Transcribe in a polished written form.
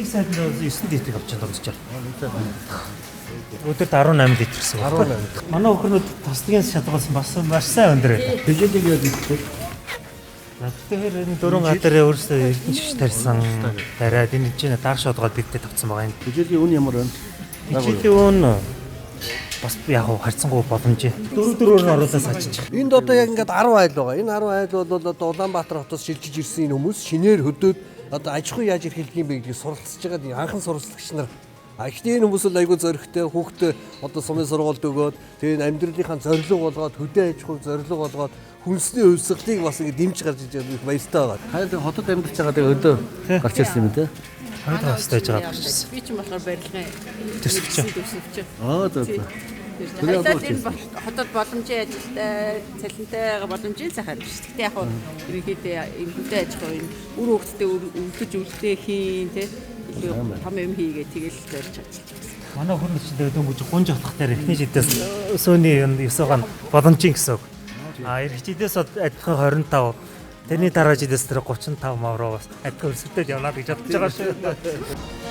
Нэг сайд нь 9 литр авч дурдж байна. Өдөрт 18 литр гэсэн үг. 18. Манай өхөрнүүд таслагын шалгуулсан бас маш сайн өндөр байлаа. Тэжээлийг яаж иддэг? Тэгэхээр энэ дөрвөн гадрын өөрсдөө эрдэнэ шиш тарьсан тариад энэ чинь дар шодгоод бидтэй тавцсан байгаа юм. Тэжээлийн үн ямар байна? Тэжээлийн үн бас яг хав харьцангуй боломжтой. Дөрөв дөрөөр нь оруулаад саачиж. Энд одоо яг ингээд 10 айл байгаа. Энэ 10 айл бол одоо Улаанбаатар хотоос шилжиж ирсэн энэ хүмүүс шинээр хөдөөд одоо аж ахуй яаж эрхэлэх юм бэ гэдгийг суралцж байгаа энэ анхан суралцагч нар. А ихтэй энэ хүмүүс бол айгүй зоригтой, хүүхдээ одоо сумын сургуульд өгөөд тэгээ энэ амьдралынхаа зорилго болгоод хөдөө аж ахуйг зорилго болгоод хүнсний хувьсгалыг бас ингэ дэмж гарч иж байгаа их баяртай байгаа. Хайр хотод амьдарч байгаа тэгээ өдөө гарч ирсэн юм те. Хоёр дахь настай байж байгаа гарч ирсэн. Би ч юм болохоор барилгын Төсөвч. төсөвч. Аа зөв зөв. Хоёлаа энэ хотод боломжийн ажилтай, цалинтай боломжийн сайхан биш. Гэхдээ яг хуу ерөнхийдөө энэ хөдөө аж ахуй энэ үр хөвгтдээ өвдөж үлдээх юм те илүү том юм хийгээ тэгэл зорж ажиллаж байна. Манай өхөрнүүд чинь тэгээ дөнгөж гунж отох дээр эхний жилдээс сүүний юм 9-ыг нь боломжийн гэсэн үг. А эх жилээс адилхан 25. Тэрний дараа жилээс тэр 35 мавруу бас адилхан өрсөлдөд явна гэж бодож байгаа шүү.